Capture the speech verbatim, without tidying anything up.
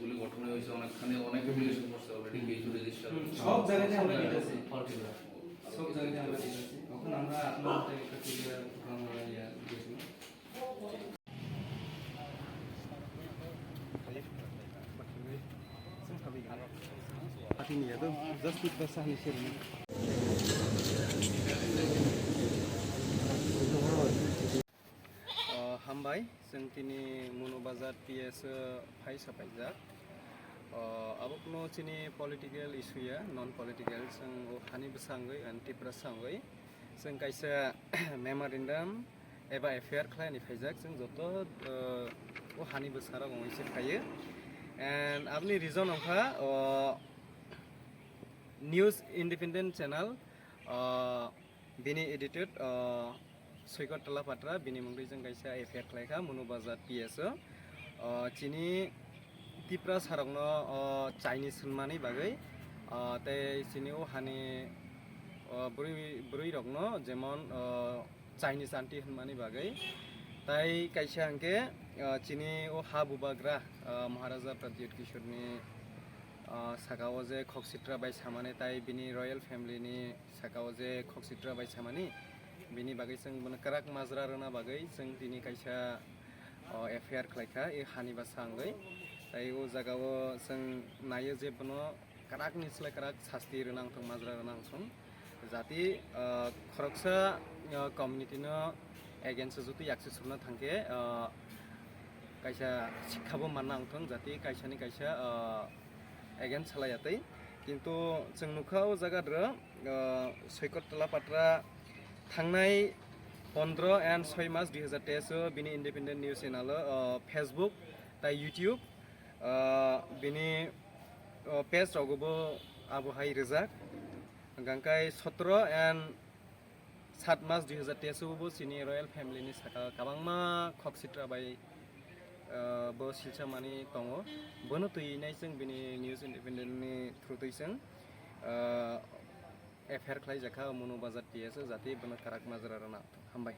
গুলি গঠন হয়েছে, অনেকখানে, অনেক অ্যাপ্লিকেশন করছে অলরেডি, কেসও রেজিস্টার। হুম, সব জায়গাতে আমরা দিতেছি। সব জায়গাতে আমরা দিতেছি। এখন আমরা আপনার হাতে একটা ক্লিয়ার প্রোগ্রাম বানাইয়া দিয়েছিলাম। O, hambai, chwng tini Munu Bazar P S o phai sapaijak. O, abokno chini political issue ya, non political, chwng o hani bwsangwi and Tiprasa wngwi chwng kaisa memorandum eba F I R khlaini phaijak, chwng joto, o, o hani bwsarok wngwi se phaio. And aboni reason wngkha, o, News Independent Channel, o, bini edited, o, Soikot Tala Patra, bini mungtwi chwng kaisa F I R khlaikha Munu Bazar P S o. O, chini Tiprasarokno, o, Chinese hwnmani bagwi, o, tei chini o hani, o, bwrwi, bwrwirokno jemon, o, Chinese aunty hwnmani bagwi. Tai kaisa hwnkhe, o, chini o ha bubagra, o, Maharaja Pradyut Kishorni, o, saka o je khok sitra bai samani, tai bini royal family ni saka o je khok sitra bai samani, bini bagwi chwng bono kwrak majra rwna bagwi chwng tini kaisa, o, F I R khlaikha, e hani bwsangwi. Tai o jaga o chwng naio je bono kwrak ni slai kwrak sasti rwna wngthong, majra rwna wngthong. Jati, o, khoroksa, o, community no against o juti yaksi sukna thangkhe, o, kaisa sikha bo manna wngthong, jati kaisa ni kaisa, o, against salai atwi. Kintu chwng nukha o jaga dro, o, Soikot Tala Patra thangnai pondro and soi mas dui hazar teis o bini Independent News Channel o, o, Facebook tai YouTube, o, bini, o, page rogo bo abo hai rijak. Hwnkhe sotro and sat mas dui hazar teis o bo chini royal family ni saka kwbangma khok sitra bai, o, bo silsa mani tongo. Bono twi nai chwng bini News Independent ni through twi chwng, o, F I R khlai jakha Munu Bazar P S o, jati bono kwrak majra rwna. Hambai.